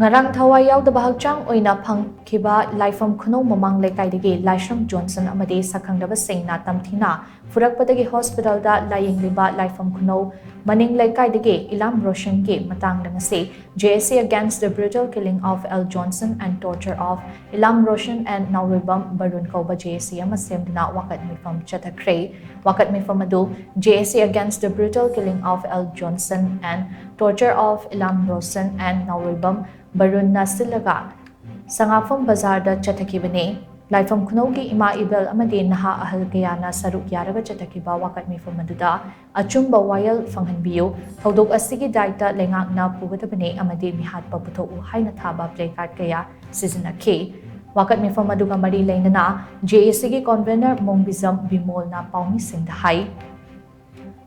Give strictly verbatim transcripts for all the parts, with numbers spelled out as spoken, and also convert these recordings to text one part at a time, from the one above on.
ꯉꯔꯥꯡ ꯊꯋꯥꯏ ꯌꯥꯎꯗꯕ ꯍꯛꯆꯥꯡ ꯑꯣꯏꯅ ꯐꯪꯈꯤꯕ ꯂꯥꯏꯐꯝ ꯈꯨꯅꯧ ꯃꯃꯥꯡ ꯂꯩꯀꯥꯏꯗꯒꯤ ꯂꯥꯏꯁ꯭ꯔꯝ ꯖꯣꯟꯁꯟ ꯑꯃꯗꯤ ꯁꯛꯈꯪꯗꯕꯁꯤꯡꯅ ꯇꯝꯊꯤꯅ ꯐꯨꯔꯛꯄꯗꯒꯤ ꯍꯣꯁꯄꯤꯇꯥꯜꯗ ꯂꯥꯌꯦꯡꯂꯤꯕ ꯂꯥꯏꯐꯝ ꯈꯨꯅꯧ ꯃꯅꯤꯡ ꯂꯩꯀꯥꯏꯗꯒꯤ ꯏꯂꯥꯝ ꯔꯣꯁꯟꯒꯤ ꯃꯇꯥꯡꯗ ꯉꯁꯤ J A C against the brutal killing of L Johnson and torture of Ilam Roshan and ꯅꯥꯎꯔꯣꯏꯕꯝ Barun ꯀꯧꯕ J A C ꯑꯃ ꯁꯦꯝꯗꯨꯅ ꯋꯥꯀꯠ ꯃꯤꯐꯝ ꯆꯠꯊꯈ꯭ꯔꯦ꯫ ꯋꯥꯀꯠ ꯃꯤꯐꯝ ꯑꯗꯨ J A C against the brutal killing of L Johnson and torture of Ilam Roshan and ꯅꯥꯎꯔꯣꯏꯕꯝ ꯕꯔꯨꯟꯅ ꯁꯤꯜꯂꯒ ꯁꯉꯥꯛꯐꯝ ꯕꯖꯥꯔꯗ ꯆꯠꯊꯈꯤꯕꯅꯤ꯫ ꯂꯥꯏꯐꯝ ꯈꯨꯅꯧꯒꯤ ꯏꯃꯥ ꯏꯕꯦꯜ ꯑꯃꯗꯤ ꯅꯍꯥ ꯑꯍꯜ ꯀꯌꯥꯅ ꯁꯔꯨꯛ ꯌꯥꯔꯒ ꯆꯠꯊꯈꯤꯕ ꯋꯥꯀꯠ ꯃꯤꯐꯝ ꯑꯗꯨꯗ ꯑꯆꯨꯝꯕ ꯋꯥꯌꯦꯜ ꯐꯪꯍꯟꯕꯤꯌꯨ, ꯊꯧꯗꯣꯛ ꯑꯁꯤꯒꯤ ꯗꯥꯏꯇ ꯂꯩꯉꯥꯛꯅ ꯄꯨꯒꯗꯕꯅꯤ ꯑꯃꯗꯤ ꯃꯤꯍꯥꯠꯄ ꯄꯨꯊꯣꯛꯎ ꯍꯥꯏꯅ ꯊꯥꯕ placard ꯀꯌꯥ ꯁꯤꯖꯤꯟꯅꯈꯤ꯫ ꯋꯥꯀꯠ ꯃꯤꯐꯝ ꯑꯗꯨꯒ ꯃꯔꯤ ꯂꯩꯅꯅ J A Cꯒꯤ convener ꯃꯣꯡꯕꯤꯖꯝ ꯕꯤꯃꯣꯜꯅ ꯄꯥꯎꯃꯤꯁꯤꯡꯗ ꯍꯥꯏ,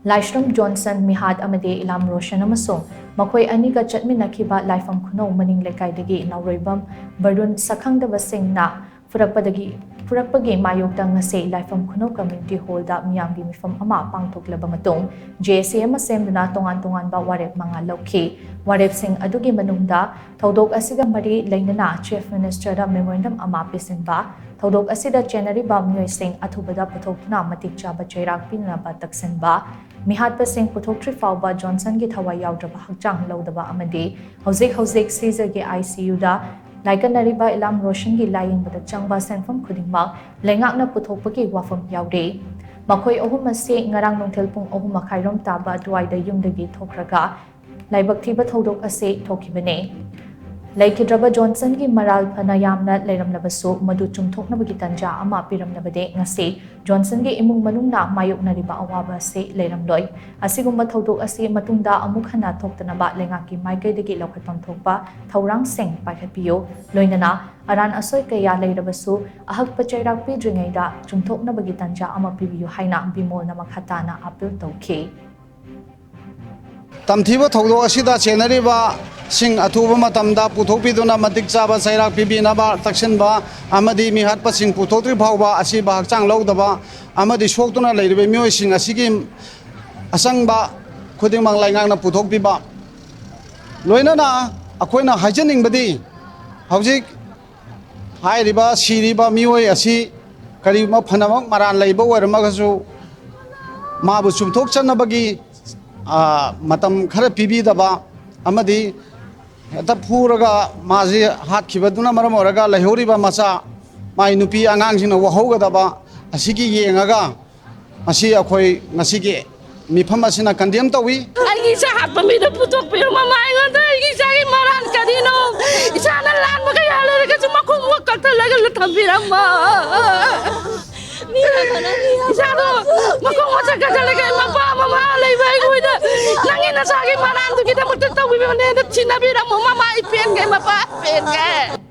ꯂꯥꯏꯁ꯭ꯔꯝ ꯖꯣꯟꯁꯟ ꯃꯤꯍꯥꯠ ꯑꯃꯗꯤ ꯏꯂꯥꯝ ꯔꯣꯁꯟ ꯑꯃꯁꯨꯡ ꯃꯈꯣꯏ ꯑꯅꯤꯒ ꯆꯠꯃꯤꯟꯅꯈꯤꯕ ꯂꯥꯏꯐꯝ ꯈꯨꯅꯧ ꯃꯅꯤꯡ ꯂꯩꯀꯥꯏꯗꯒꯤ ꯅꯥꯎꯔꯣꯏꯕꯝ ꯕꯔꯨꯟ ꯁꯛꯈꯪꯗꯕꯁꯤꯡꯅ ꯐꯨꯔꯛꯄꯗꯒꯤ, ꯐꯨꯔꯛꯄꯒꯤ ꯃꯥꯌꯣꯛꯇ ꯉꯁꯤ ꯂꯥꯏꯐꯝ ꯈꯨꯅꯧ community hallꯗ ꯃꯤꯌꯥꯝꯒꯤ ꯃꯤꯐꯝ ꯑꯃ ꯄꯥꯡꯊꯣꯛꯂꯕ ꯃꯇꯨꯡ J A C ꯑꯃ ꯁꯦꯝꯗꯨꯅ ꯇꯣꯉꯥꯟ ꯇꯣꯉꯥꯟꯕ ꯋꯥꯔꯦꯞ ꯃꯉꯥ ꯂꯧꯈꯤ꯫ ꯋꯥꯔꯦꯞꯁꯤꯡ ꯑꯗꯨꯒꯤ ꯃꯅꯨꯡꯗ ꯊꯧꯗꯣꯛ ꯑꯁꯤꯒ ꯃꯔꯤ ꯂꯩꯅꯅ Chief Ministerꯗ memorandum ꯑꯃ ꯄꯤꯁꯤꯟꯕ, ꯊꯧꯗꯣꯛ ꯑꯁꯤꯗ ꯆꯦꯟꯅꯔꯤꯕ ꯃꯤꯑꯣꯏꯁꯤꯡ ꯑꯊꯨꯕꯗ ꯄꯨꯊꯣꯛꯇꯨꯅ ꯃꯇꯤꯛ ꯆꯥꯕ ꯆꯩꯔꯥꯛ ꯄꯤꯅꯅꯕ ꯇꯛꯁꯤꯟꯕ, ꯃꯤꯍꯥꯠꯄꯁꯤꯡ ꯄꯨꯊꯣꯛꯇ꯭ꯔꯤ ꯐꯥꯎꯕ ꯖꯣꯟꯁꯟꯒꯤ ꯊꯋꯥꯏ ꯌꯥꯎꯗ꯭ꯔꯕ ꯍꯛꯆꯥꯡ ꯂꯧꯗꯕ ꯑꯃꯗꯤ ꯍꯧꯖꯤꯛ ꯍꯧꯖꯤꯛ ꯁꯤꯖꯒꯤ I C Uꯗ ꯂꯥꯏꯀꯠꯅꯔꯤꯕ ꯏꯂꯥꯝ ꯔꯣꯁꯟꯒꯤ ꯂꯥꯌꯦꯡꯕꯗ ꯆꯪꯕ ꯁꯦꯟꯐꯝ ꯈꯨꯗꯤꯡꯃꯛ ꯂꯩꯉꯥꯛꯅ ꯄꯨꯊꯣꯛꯄꯒꯤ ꯋꯥꯐꯝ ꯌꯥꯎꯔꯤ꯫ ꯃꯈꯣꯏ ꯑꯍꯨꯝ ꯑꯁꯤ ꯉꯔꯥꯡ ꯅꯨꯡꯊꯤꯜ ꯄꯨꯡ ꯑꯍꯨꯝ ꯃꯈꯥꯏꯔꯣꯝ ꯇꯥꯕ ꯑꯗꯨꯋꯥꯏꯗ ꯌꯨꯝꯗꯒꯤ ꯊꯣꯛꯈ꯭ꯔꯒ ꯂꯥꯏꯕꯛ ꯊꯤꯕ ꯊꯧꯗꯣꯛ ꯑꯁꯤ ꯊꯣꯛꯈꯤꯕꯅꯤ꯫ ꯂꯩꯈꯤꯗ꯭ꯔꯕ ꯖꯣꯟꯁꯟꯒꯤ ꯃꯔꯥꯜ ꯐꯅ ꯌꯥꯝꯅ ꯂꯩꯔꯝꯂꯕꯁꯨ, ꯃꯗꯨ ꯆꯨꯝꯊꯣꯛꯅꯕꯒꯤ ꯇꯟꯖꯥ ꯑꯃ ꯄꯤꯔꯝꯂꯕꯗꯤ ꯉꯁꯤ ꯖꯣꯟꯁꯟꯒꯤ ꯏꯃꯨꯡ ꯃꯅꯨꯡꯅ ꯃꯥꯌꯣꯛꯅꯔꯤꯕ ꯑꯋꯥꯕ ꯑꯁꯤ ꯂꯩꯔꯝꯂꯣꯏ꯫ ꯑꯁꯤꯒꯨꯝꯕ ꯊꯧꯗꯣꯛ ꯑꯁꯤ ꯃꯇꯨꯡꯗ ꯑꯃꯨꯛ ꯍꯟꯅ ꯊꯣꯛꯇꯅꯕ ꯂꯩꯉꯥꯛꯀꯤ ꯃꯥꯏꯀꯩꯗꯒꯤ ꯂꯧꯈꯠꯐꯝ ꯊꯣꯛꯄ ꯊꯧꯔꯥꯡꯁꯤꯡ ꯄꯥꯏꯈꯠꯄꯤꯌꯨ꯫ ꯂꯣꯏꯅꯅ ꯑꯔꯥꯟ ꯑꯁꯣꯏ ꯀꯌꯥ ꯂꯩꯔꯕꯁꯨ ꯑꯍꯛꯄ ꯆꯩꯔꯥꯛ ꯄꯤꯗ꯭ꯔꯤꯉꯩꯗ ꯆꯨꯝꯊꯣꯛꯅꯕꯒꯤ ꯇꯟꯖꯥ ꯑꯃ ꯄꯤꯕꯤꯌꯨ ꯍꯥꯏꯅ ꯕꯤꯃꯣꯜꯅ ꯃꯈꯥ ꯇꯥꯅ appeal ꯇꯧꯈꯤ꯫ ꯇꯝꯊꯤꯕ ꯊꯧꯗꯣꯛ ꯑꯁꯤꯗ ꯆꯦꯟꯅꯔꯤꯕꯁꯤꯡ ꯑꯊꯨꯕ ꯃꯇꯝꯗ ꯄꯨꯊꯣꯛꯄꯤꯗꯨꯅ ꯃꯇꯤꯛ ꯆꯥꯕ ꯆꯩꯔꯥꯛ ꯄꯤꯕꯤꯅꯕ ꯇꯛꯁꯤꯟꯕ ꯑꯃꯗꯤ ꯃꯤꯍꯥꯠꯄꯁꯤꯡ ꯄꯨꯊꯣꯛꯇ꯭ꯔꯤ ꯐꯥꯎꯕ ꯑꯁꯤꯕ ꯍꯛꯆꯥꯡ ꯂꯧꯗꯕ ꯑꯃꯗꯤ ꯁꯣꯛꯇꯨꯅ ꯂꯩꯔꯤꯕ ꯃꯤꯑꯣꯏꯁꯤꯡ ꯑꯁꯤꯒꯤ ꯑꯆꯪꯕ ꯈꯨꯗꯤꯡꯃꯛ ꯂꯩꯉꯥꯛꯅ ꯄꯨꯊꯣꯛꯄꯤꯕ, ꯂꯣꯏꯅꯅ ꯑꯩꯈꯣꯏꯅ ꯍꯥꯏꯖꯅꯤꯡꯕꯗꯤ, ꯍꯧꯖꯤꯛ ꯍꯥꯏꯔꯤꯕ ꯁꯤꯔꯤꯕ ꯃꯤꯑꯣꯏ ꯑꯁꯤ ꯀꯔꯤꯒꯨꯝꯕ ꯐꯅꯃꯛ ꯃꯔꯥꯜ ꯂꯩꯕ ꯑꯣꯏꯔꯝꯃꯒꯁꯨ, ꯃꯥꯕꯨ ꯆꯨꯝꯊꯣꯛꯆꯅꯕꯒꯤ, ꯑ, ꯃꯇꯝ ꯈꯔ ꯄꯤꯕꯤꯗꯕ ꯑꯃꯗꯤ ꯍꯦꯛꯇ ꯐꯨꯔꯒ ꯃꯥꯁꯤ ꯍꯥꯠꯈꯤꯕꯗꯨꯅ ꯃꯔꯝ ꯑꯣꯏꯔꯒ ꯂꯩꯍꯧꯔꯤꯕ ꯃꯆꯥ, ꯃꯥꯏ ꯅꯨꯄꯤ ꯑꯉꯥꯡꯁꯤꯡꯅ ꯋꯥꯍꯧꯒꯗꯕ ꯑꯁꯤꯒꯤ ꯌꯦꯡꯉꯒ ꯃꯁꯤ ꯑꯩꯈꯣꯏ ꯉꯁꯤꯒꯤ ꯃꯤꯐꯝ ꯑꯁꯤꯅ condemn ꯇꯧꯏ꯫ ꯑꯩꯒꯤ ꯏꯆꯥ ꯍꯥꯠꯄ ꯃꯤꯗꯣ ꯄꯨꯊꯣꯛꯄꯤꯔꯣ, ꯃꯃꯥ꯫ ꯑꯩꯉꯣꯟꯗ ꯑꯩꯒꯤ ꯏꯆꯥꯒꯤ ꯃꯔꯥꯜ ꯀꯔꯤꯅꯣ? ꯏꯆꯥꯅ ꯂꯥꯟꯕ ꯀꯌꯥ ꯂꯩꯔꯒꯁꯨ ꯃꯈꯣꯡ ꯑꯃ ꯀꯛꯊꯠꯂꯒ ꯊꯝꯕꯤꯔꯝꯃꯣ꯫ ꯏꯆꯥꯗꯣ ꯃꯈꯣꯡ ꯃꯁꯛ ꯀꯛꯊꯠꯂꯒ ꯃꯄꯥ ꯃꯃꯥ ꯂꯩꯕ ꯑꯩꯈꯣꯏꯗ ꯅꯪꯒꯤ ꯅꯆꯥꯒꯤ ꯃꯔꯥꯜꯗꯨꯒꯤꯗꯃꯛꯇ ꯇꯧꯕꯤꯕꯅꯦꯅ ꯊꯤꯅꯕꯤꯔꯝꯃꯣ꯫ ꯃꯃꯥ ꯑꯩ ꯄꯦꯟꯒꯦ, ꯃꯄꯥ ꯑꯩ ꯄꯦꯟꯒꯦ꯫